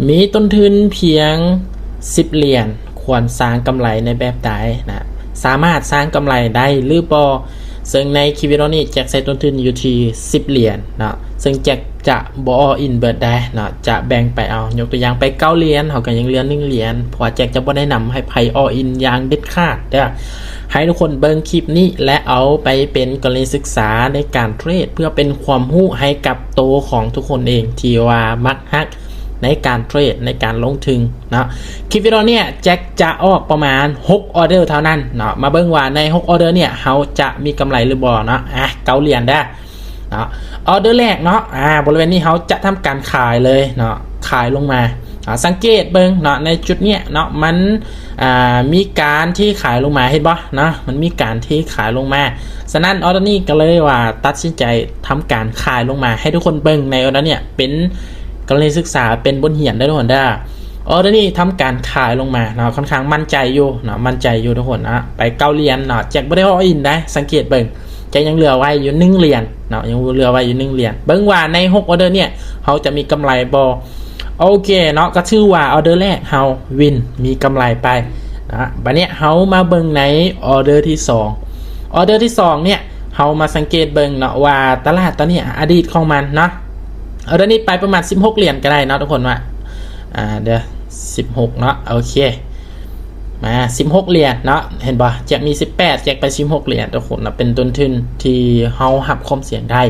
ມີຕົ້ນທຶນພຽງສິບຫຼຽນ ຄວນສ້າງກຳໄລໃນແບບໃດນະ? ສາມາດສ້າງກຳໄລໄດ້ຫຼືບໍ່? ເຊິ່ງໃນຄລິບວິດີໂອນີ້ແຈັກໃຊ້ຕົ້ນທຶນຢູ່ທີ່ສິບຫຼຽນເນາະ, ເຊິ່ງແຈັກຈະບໍ່ all in ເບິດໄດ໋ເນາະ, ຈະແບ່ງໄປເອົາ. ຍົກຕົວຢ່າງໄປເກົ້າຫຼຽນ ເຮົາກໍຍັງເຫຼືອໜຶ່ງຫຼຽນ, ເພາະວ່າແຈັກຈະບໍ່ແນະນຳໃຫ້ໃຜ all in ຢ່າງເດັດຂາດເດີ້. ໃຫ້ທຸກຄົນເບິ່ງຄລິບນີ້ ແລະ ເອົາໄປເປັນກໍລະນີສຶກສາໃນການເທຣດ ເພື່ອເປັນຄວາມຮູ້ໃຫ້ກັບໂຕຂອງທຸກຄົນເອງ ທີ່ວ່າມັກຮັກໃນການເທຣດ ໃນການລົງທຶນເນາະ. ຄລິບວິດີໂອເນີ້ຍແຈັກຈະອອກປະມານຫົກອໍເດີເທົ່ານັ້ນເນາະ. ມາເບິ່ງວ່າໃນຫົກອໍເດີເນີ້ຍ ເຮົາຈະມີກຳໄລຫຼືບໍ່ເນາະ. ອ່ະ ເກົ້າຫຼຽນເດີ້ເນາະ. ອໍເດີແລກເນາະ ອ່າ ບໍລິເວນນີ້ເຮົາຈະທຳການຂາຍເລີຍເນາະ, ຂາຍລົງມາ. ອ່າ ສັງເກດເບິ່ງເນາະ ໃນຈຸດເນີ້ຍເນາະ ມັນ ອ່າ ມີການເທຂາຍລົງມາ ເຫັນບໍ່ເນາະ? ມັນມີການເທຂາຍລົງມາ. ສະນັ້ນອໍເດີນີ້ກໍເລີຍວ່າຕັດສິນໃຈທຳການຂາຍລົງມາ ໃຫ້ທຸກຄົນເບິ່ງໃນອໍເດີເນີ້ຍເປັນກໍລະນີສຶກສາ ເປັນບົດຮຽນເດີ້ທຸກຄົນເດີ້. ອໍເດີນີ້ທຳການຂາຍລົງມາເນາະ, ຂ້ອນຂ້າງໝັ້ນໃຈຢູ່ເນາະ, ໝັ້ນໃຈຢູ່ທຸກຄົນເນາະ. ໄປເກົ້າຫຼຽນເນາະ, ແຈັກບໍ່ໄດ້ all in ໄດ້ ສັງເກດເບິ່ງ ແຈັກຍັງເຫຼືອໄວ້ຢູ່ໜຶ່ງຫຼຽນເນາະ, ຍັງເຫຼືອໄວ້ຢູ່ໜຶ່ງຫຼຽນ. ເບິ່ງວ່າໃນຫົກອໍເດີເນີ້ຍ ເຮົາຈະມີກຳໄລບໍ່? ໂອເຄເນາະ, ກໍຖືວ່າອໍເດີແລກເຮົາວິນ ມີກຳໄລໄປເນາະ. ບາດນີ້ເຮົາມາເບິ່ງໃນອໍເດີທີສອງ. ອໍເດີທີສອງເນີ້ຍ ເຮົາມາສັງເກດເບິ່ງເນາະວ່າຕະຫຼາດຕອນນີ້ອະດີດຂອງມັນເນາະ, ອໍເດີນີ້ໄປປະມານສິບຫົກຫຼຽນກໍໄດ້ເນາະທຸກຄົນ. ວ່າ ອ່າ ດຽວ ສິບຫົກເນາະ, ໂອເຄ ມາສິບຫົກຫຼຽນເນາະ, ເຫັນບໍ່? ແຈັກມີສິບແປດ ແຈັກໄປສິບຫົກຫຼຽນທຸກຄົນເນາະ, ເປັນຕົ້ນທຶນທີ່ເຮົາຮັບຄວາມສ່ຽງໄດ້.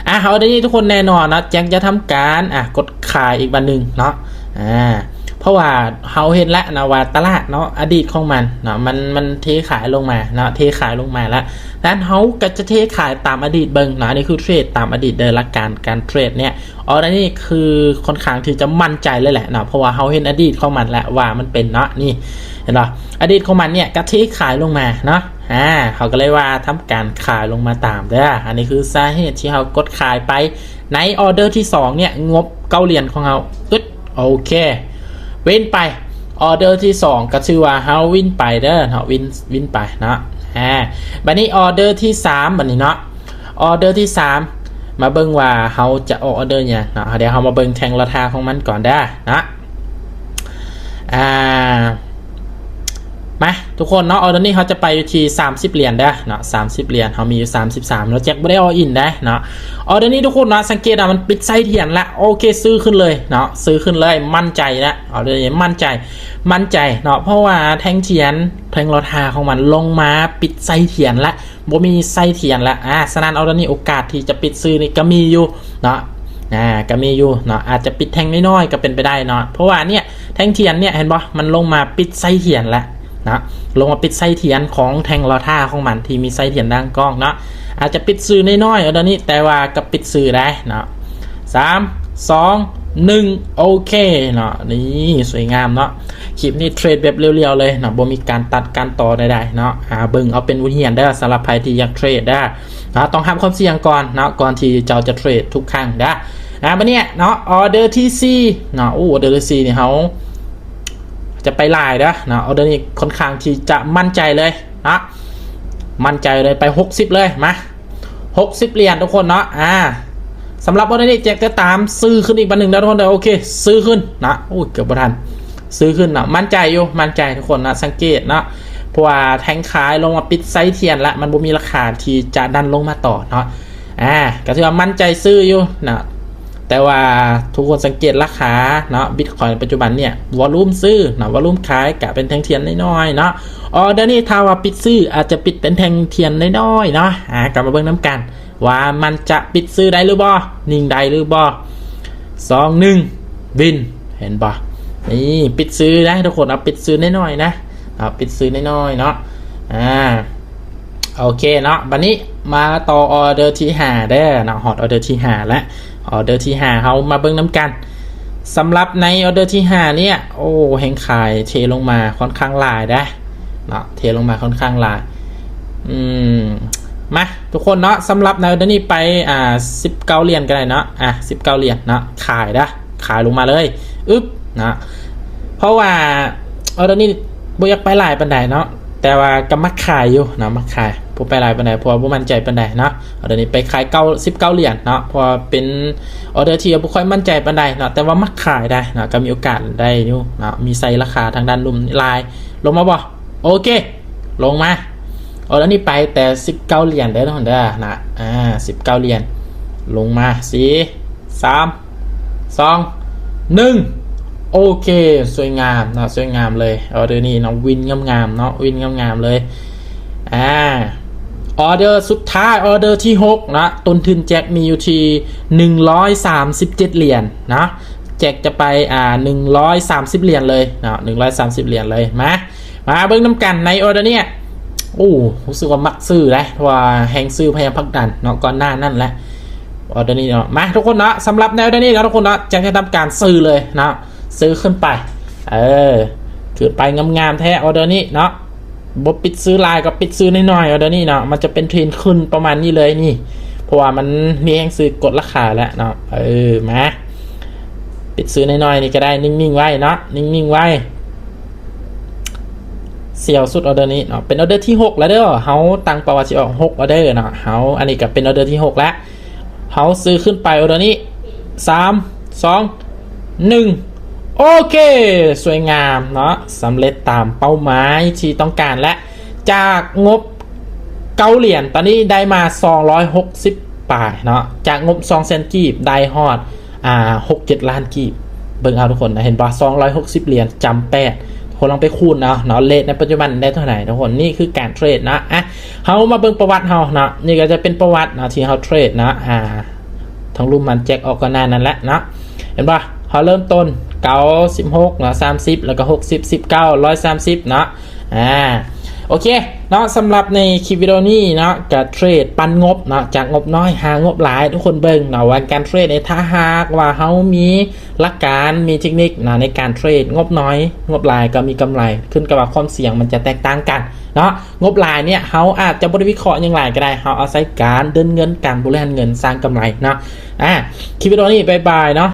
ອ່າ ເຮົາໄດ້ນີ້ທຸກຄົນແນ່ນອນເນາະ, ແຈັກຈະທຳການ ອ່າ ກົດຂາຍອີກບາດໜຶ່ງເນາະ. ອ່າ ເພາະວ່າເຮົາເຫັນແລ້ວນະວ່າຕະຫຼາດເນາະ ອະດີດຂອງມັນເນາະ ມັນ ມັນເທຂາຍລົງມາເນາະ, ເທຂາຍລົງມາແລ້ວ. ສະນັ້ນເຮົາກໍຈະເທຂາຍຕາມອະດີດເບິ່ງເນາະ, ອັນນີ້ຄືເທຣດຕາມອະດີດເດີ. ຫຼັກການການເທຣດເນີ້ຍ ອໍເດີນີ້ຄືຂ້ອນຂ້າງທີ່ຈະໝັ້ນໃຈເລີຍແຫຼະເນາະ, ເພາະວ່າເຮົາເຫັນອະດີດຂອງມັນແລ້ວວ່າມັນເປັນເນາະ. ນີ້ ເຫັນບໍ່? ອະດີດຂອງມັນເນີ້ຍກໍເທຂາຍລົງມາເນາະ. ອ່າ ເຮົາກໍເລີຍວ່າທຳການຂາຍລົງມາຕາມເດີ້. ອັນນີ້ຄືສາເຫດທີ່ເຮົາກົດຂາຍໄປໃນອໍເດີທີສອງເນີ້ຍ, ງົບເກົ້າຫຼຽນຂອງເຮົາ. ປຶດ ໂອເຄ ວິນໄປ. ອໍເດີທີສອງກໍຖືວ່າເຮົາວິນໄປເດີ້ເນາະ, ວິນ ວິນໄປເນາະ. ອ່າ ບາດນີ້ອໍເດີທີສາມ ບາດນີ້ເນາະ, ອໍເດີທີສາມ ມາເບິ່ງວ່າເຮົາຈະອອກອໍເດີຫຍັງເນາະ. ດຽວເຮົາມາເບິ່ງແທ່ງລາຄາຂອງມັນກ່ອນເດີ້ເນາະ. ອ່າ ມາທຸກຄົນເນາະ, ອໍເດີນີ້ເຮົາຈະໄປຢູ່ທີ່ສາມສິບຫຼຽນເດີ້ເນາະ, ສາມສິບຫຼຽນ. ເຮົາມີຢູ່ສາມສິບສາມເນາະ, ແຈັກບໍ່ໄດ້ all in ເດ້ເນາະ. ອໍເດີນີ້ທຸກຄົນເນາະ, ສັງເກດວ່າມັນປິດໄສ້ທຽນລະ. ໂອເຄ ຊື້ຂຶ້ນເລີຍເນາະ, ຊື້ຂຶ້ນເລີຍ, ໝັ້ນໃຈລະ. ອໍເດີນີ້ໝັ້ນໃຈ ໝັ້ນໃຈເນາະ, ເພາະວ່າແທ່ງທຽນ ແທ່ງລາຄາຂອງມັນລົງມາປິດໄສ້ທຽນລະ, ບໍ່ມີໄສ້ທຽນລະ. ອ່າ ສະນັ້ນອໍເດີນີ້ໂອກາດທີ່ຈະປິດຊື້ນີ້ກໍມີຢູ່ເນາະ, ອ່າ ກໍມີຢູ່ເນາະ, ອາດຈະປິດແທ່ງນ້ອຍໆກໍເປັນໄປໄດ້ເນາະ. ເພາະວ່າເນຍ ແທ່ງທຽນເນຍ ເຫັນບໍ່? ມັນລົງມາປິດໄສ້ທຽນລະເນາະ, ລົງມາປິດໄສ້ທຽນຂອງແທ່ງລາຄາຂອງມັນທີ່ມີໄສ້ທຽນດ້ານກ້ອງເນາະ. ອາດຈະປິດຊື້ນ້ອຍໆ ອໍເດີນີ້, ແຕ່ວ່າກໍປິດຊື້ໄດ້ເນາະ. ສາມ ສອງ ໜຶ່ງ ໂອເຄເນາະ. ນີ້ ສວຍງາມເນາະ, ຄລິບນີ້ເທຣດແບບລຽວໆເລີຍເນາະ, ບໍ່ມີການຕັດການຕໍ່ໃດໆເນາະ. ອ່າ ເບິ່ງເອົາເປັນບົດຮຽນເດີ້ ສຳລັບໃຜທີ່ຢາກເທຣດເດີ້ເນາະ, ຕ້ອງຮັບຄວາມສ່ຽງກ່ອນເນາະ ກ່ອນທີ່ເຈົ້າຈະເທຣດທຸກຄັ້ງເດີ້. ອ່າ ບາດນີ້ເນາະ ອໍເດີທີສີ່ເນາະ, ໂອ້ ອໍເດີທີສີ່ນີ້ເຮົາຈະໄປຫຼາຍເດີ້ເນາະ, ອໍເດີນີ້ຂ້ອນຂ້າງທີ່ຈະໝັ້ນໃຈເລີຍເນາະ, ໝັ້ນໃຈເລີຍ, ໄປຫົກສິບເລີຍ. ມາ ຫົກສິບຫຼຽນທຸກຄົນເນາະ. ອ່າ ສຳລັບອໍເດີນີ້ແຈັກຈະຕາມຊື້ຂຶ້ນອີກບາດໜຶ່ງເດີ້ທຸກຄົນເດີ້. ໂອເຄ ຊື້ຂຶ້ນເນາະ, ໂອ້ຍ ເກືອບບໍ່ທັນ, ຊື້ຂຶ້ນເນາະ. ໝັ້ນໃຈຢູ່ ໝັ້ນໃຈທຸກຄົນເນາະ, ສັງເກດເນາະ, ເພາະວ່າແທ່ງຂາຍລົງມາປິດໄສ້ທຽນລະ, ມັນບໍ່ມີລາຄາທີ່ຈະດັນລົງມາຕໍ່ເນາະ. ອ່າ ກໍຖືວ່າໝັ້ນໃຈຊື້ຢູ່ເນາະ, ແຕ່ວ່າທຸກຄົນສັງເກດລາຄາເນາະ, ບິດຄອຍປັດຈຸບັນເນຍ ວອລຸ່ມຊື້ເນາະ, ວອລຸ່ມຂາຍກະເປັນແທ່ງທຽນນ້ອຍໆເນາະ. ອໍເດີນີ້ຖ້າວ່າປິດຊື້ ອາດຈະປິດເປັນແທ່ງທຽນນ້ອຍໆເນາະ. ອ່າ ກໍມາເບິ່ງນຳກັນ ວ່າມັນຈະປິດຊື້ໄດ້ຫຼືບໍ່, ຍິງໄດ້ຫຼືບໍ່. ສອງ ໜຶ່ງ ວິນ, ເຫັນບໍ່? ນີ້ ປິດຊື້ໄດ້ທຸກຄົນ, ເອົາ ປິດຊື້ນ້ອຍໆນະ, ເອົາ ປິດຊື້ນ້ອຍໆເນາະ. ອ່າ ໂອເຄເນາະ, ບັດນີ້ມາຕໍ່ອໍເດີທີຫ້າເດີ້ເນາະ, ຮອດອໍເດີທີຫ້າແລ້ວ. ອໍເດີທີຫ້າ ເຮົາມາເບິ່ງນຳກັນ. ສຳລັບໃນອໍເດີທີຫ້າເນຍ ໂອ້ ແຮງຂາຍເທລົງມາຂ້ອນຂ້າງຫຼາຍເດ້ເນາະ, ເທລົງມາຂ້ອນຂ້າງຫຼາຍ. ອືມ ມາທຸກຄົນເນາະ, ສຳລັບໃນອໍເດີນີ້ໄປ ອ່າ ສິບເກົ້າຫຼຽນກໍໄດ້ເນາະ, ອ່າ ສິບເກົ້າຫຼຽນເນາະ, ຂາຍເດີ້, ຂາຍລົງມາເລີຍ ອຶບເນາະ. ເພາະວ່າອໍເດີນີ້ບໍ່ຢາກໄປຫຼາຍປານໃດເນາະ, ແຕ່ວ່າກໍມັກຂາຍຢູ່ເນາະ, ມັກຂາຍ. ບໍ່ໄປຫຼາຍປານໃດ ເພາະວ່າບໍ່ໝັ້ນໃຈປານໃດເນາະ. ອອເດີນີ້ໄປຂາຍເກົ້າ ສິບເກົ້າຫຼຽນເນາະ ເພາະວ່າເປັນອອເດີທີ່ບໍ່ຄ່ອຍໝັ້ນໃຈປານໃດເນາະ ແຕ່ວ່າມັກຂາຍໄດ້ເນາະ ກໍມີໂອກາດໄດ້ຢູ່ເນາະ ມີໃສ່ລາຄາທາງດ້ານລຸ່ມຫຼາຍ. ລົງມາບໍ່? ໂອເຄ ລົງມາ. ອອເດີນີ້ໄປແຕ່ສິບເກົ້າຫຼຽນເດີທຸກຄົນເດີນະ ອ່າ ສິບເກົ້າຫຼຽນ. ລົງມາ ສີ່ ສາມ ສອງ ໜຶ່ງ. ໂອເຄ ສວຍງາມເນາະ ສວຍງາມເລີຍ ອອເດີນີ້ເນາະ ວິນງາມໆເນາະ ວິນງາມໆເລີຍ. ອ່າ ອອເດີສຸດທ້າຍ ອອເດີທີຫົກເນາະ ຕົ້ນທຶນແຈັກມີຢູ່ທີ່ໜຶ່ງຮ້ອຍສາມສິບເຈັດຫຼຽນເນາະ. ແຈັກຈະໄປ ອ່າ ໜຶ່ງຮ້ອຍສາມສິບຫຼຽນເລີຍເນາະ ໜຶ່ງຮ້ອຍສາມສິບຫຼຽນເລີຍ. ມາ ມາເບິ່ງນຳກັນໃນອອເດີນີ້. ໂອ້ ຮູ້ສຶກວ່າມັກຊື້ເດ້ ເພາະວ່າແຮງຊື້ພະຍາຍາມຜັກດັນເນາະ ກ່ອນໜ້ານັ້ນແຫຼະ ອອເດີນີ້ເນາະ. ມາທຸກຄົນເນາະ ສຳລັບໃນອອເດີນີ້ເນາະ ທຸກຄົນເນາະ ຈະທຳການຊື້ເລີຍເນາະ ຊື້ຂຶ້ນໄປ ເອີ ຂຶ້ນໄປງາມໆແທ້ ອອເດີນີ້ເນາະ. ບໍ່ປິດຊື້ຫຼາຍກໍປິດຊື້ນ້ອຍໆ ອອເດີນີ້ເນາະ ມັນຈະເປັນເທຣນຂຶ້ນປະມານນີ້ເລີຍນີ້ ເພາະວ່າມັນມີແຮງຊື້ກົດລາຄາແລ້ວເນາະ. ເອີ ມາ ປິດຊື້ນ້ອຍໆນີ້ກໍໄດ້ ນິ່ງໆໄວ້ເນາະ ນິ່ງໆໄວ້. ສ່ຽວສຸດອອເດີນີ້ເນາະ ເປັນອອເດີທີຫົກແລ້ວເດີ ເຮົາຕັ້ງເປົ້າວ່າຊິອອກຫົກອອເດີເນາະ ເຮົາ ອັນນີ້ກໍເປັນອອເດີທີຫົກແລ້ວ ເຮົາຊື້ຂຶ້ນໄປອອເດີນີ້ ສາມ ສອງ ໜຶ່ງ. ໂອເຄ ສວຍງາມເນາະ ສຳເລັດຕາມເປົ້າໝາຍທີ່ຕ້ອງການແລ້ວ ຈາກງົບເກົ້າຫຼຽນ ຕອນນີ້ໄດ້ມາສອງຮ້ອຍຫົກສິບປາຍເນາະ ຈາກງົບສອງແສນກີບ ໄດ້ຮອດ ອ່າ ຫົກເຈັດລ້ານກີບ. ເບິ່ງເອົາທຸກຄົນນະ ເຫັນບໍ່ ສອງຮ້ອຍຫົກສິບຫຼຽນ ຈຳແປດ. ທຸກຄົນລອງໄປຄູນເອົາເນາະ ເຣດໃນປັດຈຸບັນໄດ້ເທົ່າໃດທຸກຄົນ. ນີ້ຄືການເທຣດເນາະ. ອ່ະ ເຮົາມາເບິ່ງປະຫວັດເຮົາເນາະ ນີ້ກໍຈະເປັນປະຫວັດເນາະ ທີ່ເຮົາເທຣດເນາະ. ອ່າ ທາງລຸ່ມມັນແຈັກອອກກ່ອນໜ້ານັ້ນແຫຼະເນາະ ເຫັນບໍ່ ເຮົາເລີ່ມຕົ້ນເກົ້າສິບຫົກເນາະ ສາມສິບ ແລ້ວກໍຫົກສິບ ສິບເກົ້າ ຮ້ອຍສາມສິບເນາະ. ອ່າ ໂອເຄເນາະ ສຳລັບໃນຄລິບວິດີໂອນີ້ເນາະ ກະເທຣດປັນງົບເນາະ ຈາກງົບນ້ອຍຫາງົບຫຼາຍ. ທຸກຄົນເບິ່ງເນາະ ວ່າການເທຣດນີ້ ຖ້າຫາກວ່າເຮົາມີຫຼັກການ ມີເທັກນິກເນາະ ໃນການເທຣດງົບນ້ອຍງົບຫຼາຍກໍມີກຳໄລ ຂຶ້ນກັບວ່າຄວາມສ່ຽງມັນຈະແຕກຕ່າງກັນເນາະ. ງົບຫຼາຍເນຍ ເຮົາອາດຈະບໍ່ໄດ້ວິເຄາະຫຍັງຫຼາຍກໍໄດ້ ເຮົາອາໄສການເດີນເງິນ ການບໍລິຫານເງິນ ສ້າງກຳໄລເນາະ. ອ່າ ຄລິບວິດີໂອນີ້ ບາຍບາຍເນາະ.